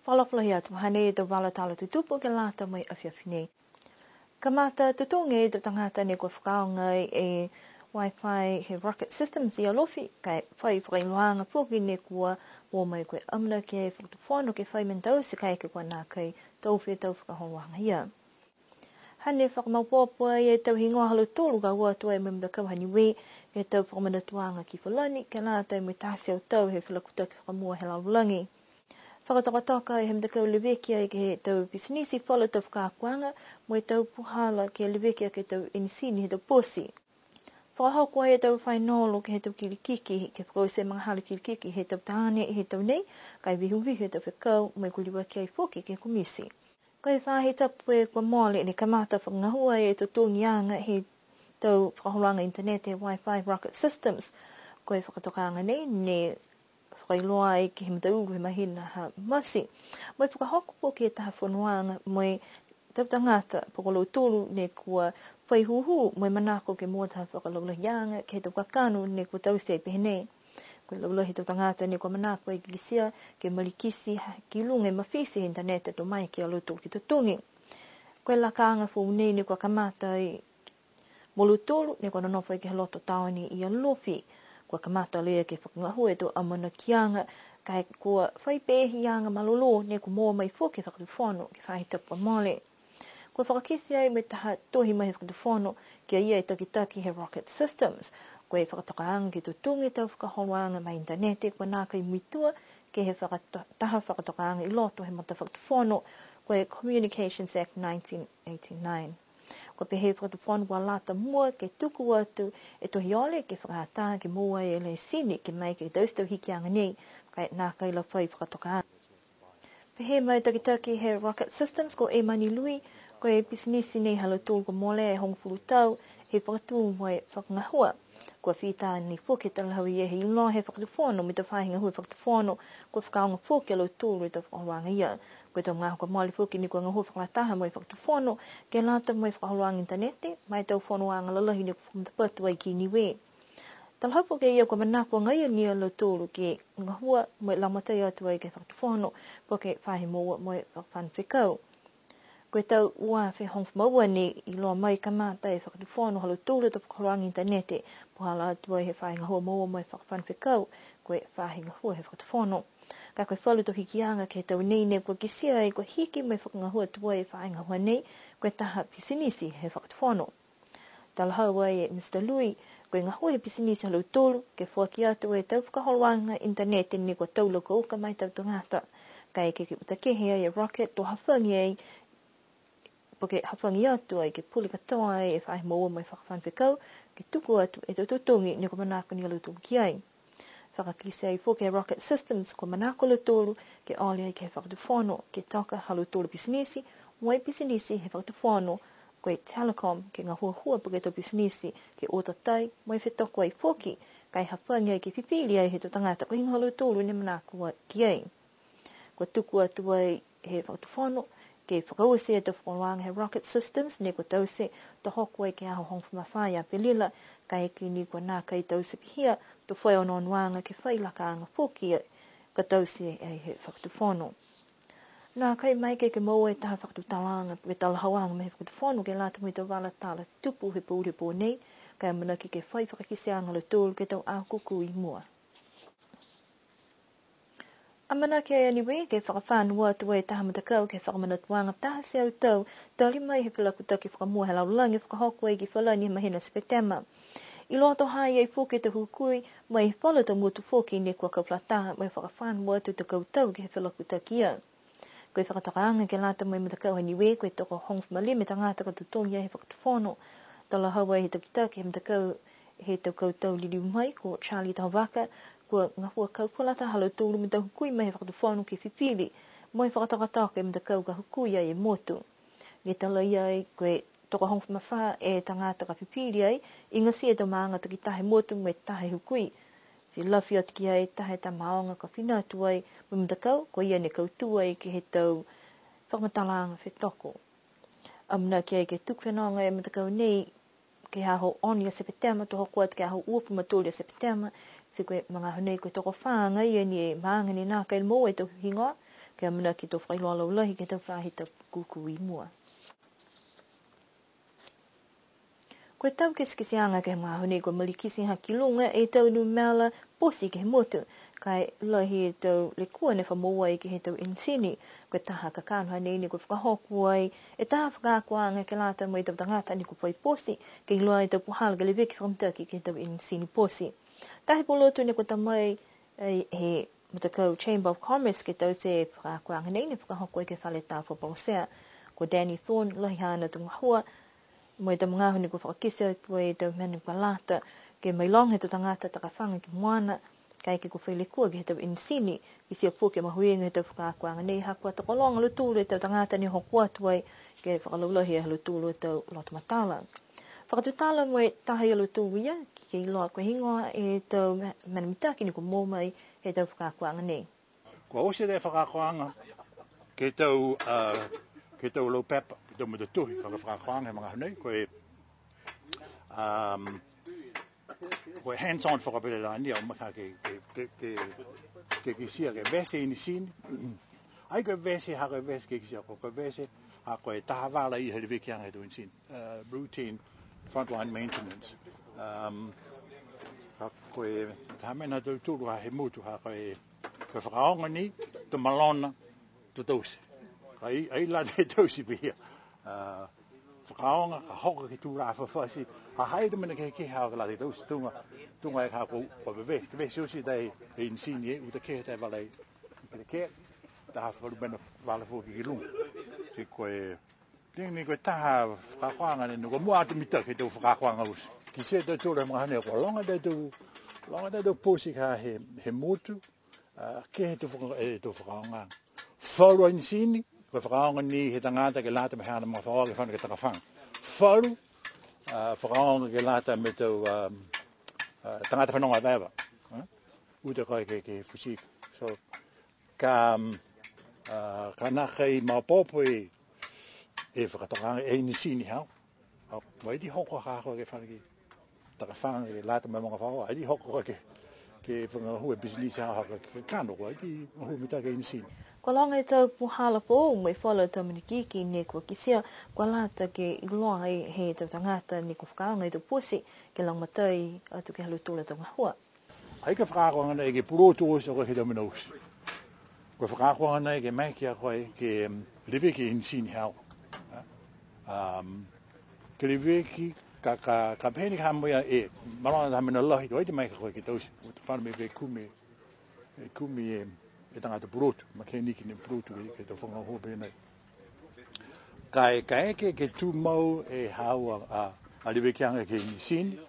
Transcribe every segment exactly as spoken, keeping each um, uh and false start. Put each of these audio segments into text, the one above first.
Fakaalofa lahi atu, hanei e tau vala tala tutupu ke lata mo e afiafi nei. Kamata totogi e tau tagata ne kua fakaaoga e Wi-Fi he Rocket Systems i Alofi, ka e fai fakailoaaga foki ne kua moua mai ko e amanaki e Fakatufono ke fai mena taute kaeke kua nākai taofi e tau fakaholoaga ia. Hane fakamaopoopo e tau higoa ha lautolu ka o atu ai mo e matakau ha Niue ke he tau fakamanatuaga ki Falani, ke lata mo e taha e teau tau he felakutaki fakamua he lalolagi. Fakatokatoka e he matakau leveki ai ke he tau pisinisi falu tau fakaakoaga, mo e tau puhala ke leveki aki e tau enisini he tau poti. Fakahoko ai e tau fainolo ke he tau kilikiki, ke fakaoti e magahala kilikiki he tau taane he tau nei, ka e vihuvihu e tau fekau, mo e kua liuaki ai foki ke he komiti. Ko e faahi tapu kua mole ne kamata fakagahua e totogiaga he tau fakaholoaga initaneti he Wi-Fi Rocket Systems. Ko e fakatokaaga nei ne fakailoa ai ke he mataulu he mahina ha Mati. Mo e fakahoko foki e taha fonoaga mo e tau tagata, po ko lautolu ne kua fai hūhū mo e manako ke moua taha fakalaulahiaga ke he tau kakano ne kua taute ai pehē nei. Ko e laulahi he tau tagata ne kua manako ai ke kitia ke malikiti ha-, ki luga e mafiti he initaneti to mai ki a lautolu ke totogi. Ko e lakaaga foou nei ne kua kamata ai mo lautolu ne kua nonofo ai ke he loto taone i Alofi. Kua kamata lea ke fakagahua e tau amanakiaga, ka e kua fai pēhiaga malolō ne kua moua mai foki he Fakatufono ke he faahi tapu kua mole. Kua fakakite ai mo e taha tohi mai he Fakatufono ki a ia e takitaki he Rocket Systems. Ko e fakatokaaga ke totogi e tau fakaholoaga ma e initaneti kua nākai muitua ke he fakato-, taha fakatokaaga i loto he matafakatufono, ko e Communications Act nineteen eighty-nine. Kua pehē e Fakatufono kua lata mua ke tuku atu e tohi ole ke fakaatā ke moua e laisini ke maeke ke taute e tau hikiaga nei, ka e nākai la fai fakatokaaga. Pehē mai e takitaki he Rocket Systems ko Emani Lui, ko e pisinisi nei ha lautolu kua mole e hogofulu tau he fakatū mo e fakagahua. Kua fita ni foki e talahau ia he iloa he Fakatufono mo e tau faahi gahua he Fakatufono, kua fakaaoga foki a lautolu e tau fakaholoaga ia. Ko e tau magaaho kua mole foki ne kua gahua fakalataha mo e Fakatufono ke lata mo e fakaholoaga initaneti, ma e tau fonoaga lalahi ne kua fakamatapatu ai ki Niue. Talahau foki e ia kua manako agaia ni a lautolu ke gahua mo e lagomatai atu ai ke he Fakatufono, po ke faahi moua mo e fakafano fekau. Ko e tau ua afe hogofulu ma ua ne iloa mai kamata e Fakatufono ha lautolu e tau fakaholoaga initaneti, puhala atu ai he faahi gahua moua mo e fakafano fekau, ko e faahi gahua he Fakatufono. Ka ko e falu tau hikiaga ke he tau nei ne kua kitia ai kua hiki mo e fakagahua atu ai e faahi gahua nei, ko e taha pisinisi he Fakatufono. Talahau ai e Mister Lui, ko e gahua he pisinisi ha lautolu, ke foaki atu e tau fakaholoaga initaneti ne kua tau lauka uka ma e tau tagata. Ka e ke, ke uta kehe ai e Rocket, to hafagi ai, po ke hafagi atu ai ke pule katoa ai e faahi moua mo e fakafano fekau, ke tuku atu e tau totogi ne kua manako ni a lautolu ki ai. Fakakite ai foki e Rocket Systems kua manako a lautolu ke ole ai ke he Fakatufono, ke toka ha lautolu pisinisi, mo e pisinisi he Fakatufono, ko e Telecom, ke gahuahua po ke tau pisinisi, ke o tatai, mo e fetoko ai foki, ka e hafagi ai ke pipili ai he tau tagata, ko e heigoa ha lautolu ne manako ki ai. Kua tuku atu ai he Fakatufono ke fakaoti e tau fakaholoaga he Rocket Systems ne kua taute, to hoko ai ke he aho hogofulu ma fā ia Apelila, kaeke ni kua nākai taute pihia, to fai onoonoaga ke fai lakaaga foki ka taute ai he Fakatufono. Nākai maeke ke moua e taha fakatutalaaga, ke talahauaga mai he Fakatufono ke lata mo e tau vala tala tupu he pouli pō nei, ka e amanaki ke fai fakakiteaga a lautolu ke he tau aho kūkū i mua. Amanaki a Niue ke fakafano atu e taha matakau ke he fakamanatuaga taha e teau tau, tali mai he felakutaki fakamua he lalolagi fakahoko ai ki Falani he mahina Sepetema. I loto ha i ai foki e tau hukui, mai he falu tau motu foki ne kua kau fakalataha mo e fakafano atu e tau kautau ke he felakutaki ia. Ko e fakatokaaga ke lata mo e matakau ha Niue, ko e tokohogofulu ma lima e tagata ka totogi ai he Fakatufono. Talahau ai he takitaki he matakau he tau kautau liliu mai ko Charlie Tahovaka, kua gahua kau fakalataha a lautolu mo e tau hukui mai he Fakatufono ke fifili mo e fakatokatoka e matakau ka hukui ai e motu. Ne talaia ai ko e tokohogofulu ma fā e tagata ka fifili ai, igatia e tau maaga takitaha he motu mo e taha e hukui. Ti lafi atu ki ai e taha e tama aoga ka fina atu ai mo e matakau, ko ia ne kautū ai ke he tau fakamatalaaga fetoko. Amanaki ai ke tuku fenoga e matakau nei ke he aho ono ia Sepetema, to hoko atu ke he aho uafulu ma tolu ia Sepetema, ti ko e magaaho nei ko e tokofā agaia ni e maaga ne nākai moua e tau higoa, Amanaki to fakailoa laulahi ke he tau faahi tapu kūkū i mua. Ko e tau kitekiteaga ke he magaaho nei kua malikiti hake ki luga e tau numela poti ke he motu. Ka e lahi e tau lekua ne fa moua ai ke he tau enisini. Ko e taha kakano hanei ne kua fakahoko ai e taha fakaakoaga ke lata mo e tau tagata ne kua fai poti, ke iloa e tau puhala ke leveki fakamitaki ke he tau enisini poti. Taha e pulotu ne kua ta mai ai he matakau Chamber of Commerce ke taute fakaakoaga nei ne fakahoko ai ke he fale tā fua Pausea. Ko Danny Thorne, lahi haana tau gahua, mo e tau magaaho ne kua fakakite atu ai e tau mena ne kua lata ke mailoga he tau tagata takafaga ke he moana, kaeke kua fai lekua ke he tau enisini, kitia foki e mahuiga he tau fakaakoaga nei, ha kua tokologa a lautolu e tau tagata ne hoko atu ai ke fakalaulahi e ha lautolu a tau loto matala. Fakatutala mo e taha ia lautolu ia, ke iloa ko e heigoa e tau me-, mena mitaki ne kua moua mai he tau fakaakoaga nei. Kua oti e fakaakoaga ke he tau, a, ke he tau laupepa, ke he tau matatohi, ka ko e fakaakoaga he magaaho nei, ko e, um, ko e hands-on fakapelelani, au maka ke, ke, ke, ke, ke kitia ke vete e enisini. Ai ko e vete, ha ko e vete ke kitia, ko, ko e vete, ha ko e taha vala ia he levekiaga he tau enisini, uh, routine frontline maintenance. Um, ka ko e taha mena ha tautolu ha he motu, ha ko e, ko e fakaaoga ni, to malona, to taute. Ka ai, ai lata e taute pihia. Uh, fakaaoga, ka hoko ke tū lā fafati. Ha ha i ai e tau mena kehekehe ha ka lata e taute, tuga, tuga e ka ko, ko veve, ke vete oti e tau enisini e, uta kehe e tau vala e, ke, ke, taha falu mena vala foki ki luga. Ti ko e, Tini ko e taha fakaakoaga nei, ne kua mua atu mitaki he tau fakaakoaga oti. Kitia e tautolu he magaaho nei, kua loga e tau, loga e tau poti ka he, he motu, a, ke he tau faka-, e tau fakaaoga. Falu a enisini, ko e fakaaoga ni he tagata ke lata mo e haana magafaoa ke fano ke takafaga. Falu, a, fakaaoga ke lata mo e tau, a, a, tagata fenoga evaeva. A, uta ko e ke, ke futi. So, ka, a, ka nākai maopoopo e, e fakatokaaga e enisini haau. A, kua ai ti hoko ha ko e ke fano ke takafaga ke lata mo e magafaoa, ai ti hoko ke, ke fakagahua e pisinisi haau ha ko e ke kakano, kua ai ti gahua mitaki e enisini. Kua loga e tau puhala foou mo e falu a tau mena ikiiki ne kua kitia, kua lata ke iloa ai he tau tagata ne kua fakaaoga e tau poti, ke lagomatai atu ke he ha lautolu a tau gahua. Ai ko e fakaakoaga nei ke pulotu oti a koe ke he tau mena oti. Ko e fakaakoaga nei ke maeke a koe ke, um, leveki e enisini haau. A? Um, ke leveki, ka, ka, ka pehē ni ka ha mo ia e, malona taha mena lahi, to ai ti maeke a koe ke taute, uta fano mo e kumi, e kumi e, e tagata pulotu, makeniki ne pulotu ke, ke he tau fakagahua pehē nei. Ka e, ka e ke, ke tumau e haau a, a, a levekiaga ke he enisini.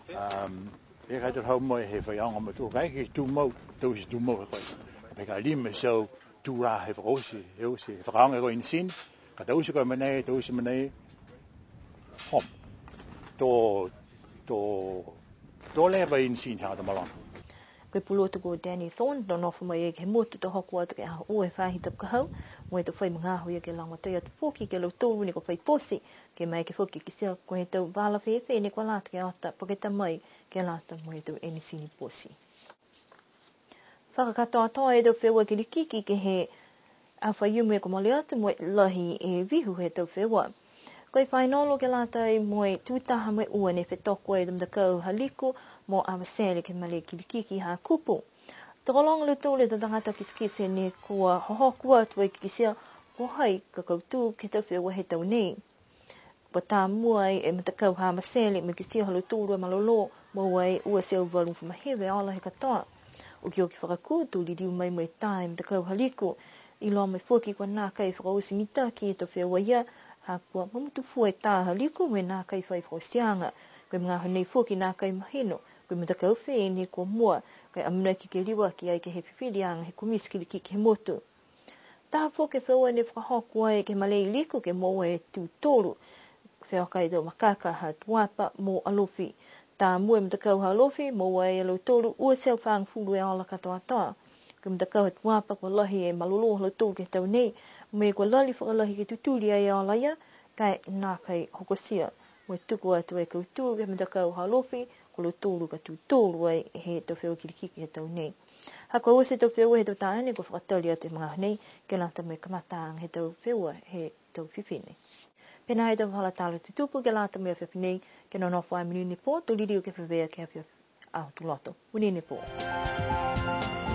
Um, e ka e hau mai he faiaoga matua, ka e ke tumau, taute tumau he koe. Pehē ka lima e teau tū lā he fakaoti, he oti, he fakaaoga e koe enisini, ka taute koe mena ia, taute mena ia. Hom. To, to, to leva e enisini ha to malona. Ko e pulotu ko Danny Thorne, nonofo mai ai ke he motu to hoko atu ke he aho ua he faahi tapu ka hau, mo e to fai magaaho ia ke lagomatai atu foki ke he lautolu ne kua fai poti, ke maeke foki ke kitia ko e tau vala fēfē ne kua lata ke ota, po ke ta mai ke lata mo e tau enisini poti. Fakakatoatoa e tau feua kilikiki ke he aho Faiumu kua mole atu mo e lahi e vihu he tau feua. Ko e fainolo ke lata mo e tū taha mo e ua ne fetoko e tau matakau ha Liku mo Avatele ke he malē kilikiki i Hakupu. Tokologa a lautolu e tau tagata kitekite ne kua hohoko atu ai ke kitia ko hai ka kautū ke he tau feua he tau nei. Kua tā mua ai e matakau ha Avatele mo e kitia ha lautolu a malolō, moua ai ua e teau valugofulu ma hiva e ola he katoa. Okioki fakakū, to liliu mai mo e tā e matakau ha Liku. Iloa mai foki kua nākai fakaoti mitaki e tau feua ia, ha kua mamutu fua e tā ha Liku mo e nākai fai fakaotiaga. Ko e magaaho nei foki nākai mahino ko e matakau fē ne kua mua, ka e amanaki ke liuaki ai ke he fifiliaga he komiti kilikiki he motu. Taha foki e feua ne fakahoko ai ke he malē i Liku ke moua e tū tolu. Feoka e tau makaka ha Tuapa mo Alofi. Tā mua e matakau ha Alofi, moua ai e lautolu ua e teau fagofulu e ola katoatoa. Ko e matakau ha Tuapa kua lahi e malolō ha lautolu ke he tau nei, mo e kua lali fakalahi ke tutuli ai e ola ia, ka e nākai hokotia. Mo e tuku atu e kautū ke he matakau ha Alofi, ko lautolu ka tū tolu ai he tau feua kilikiki he tau nei. Ha kua oti e tau feua he tau taane, kua fakatali atu e magaaho nei, ke lata mo e kamataaga he tau feua he tau fifine. Pihia e tau vala tala tutupu ke lata mo e afiafi nei, kia nonofo ā, monuina e pō, to liliu ke feleveia ke he afiafi Aho Tuloto. Monuina e pō.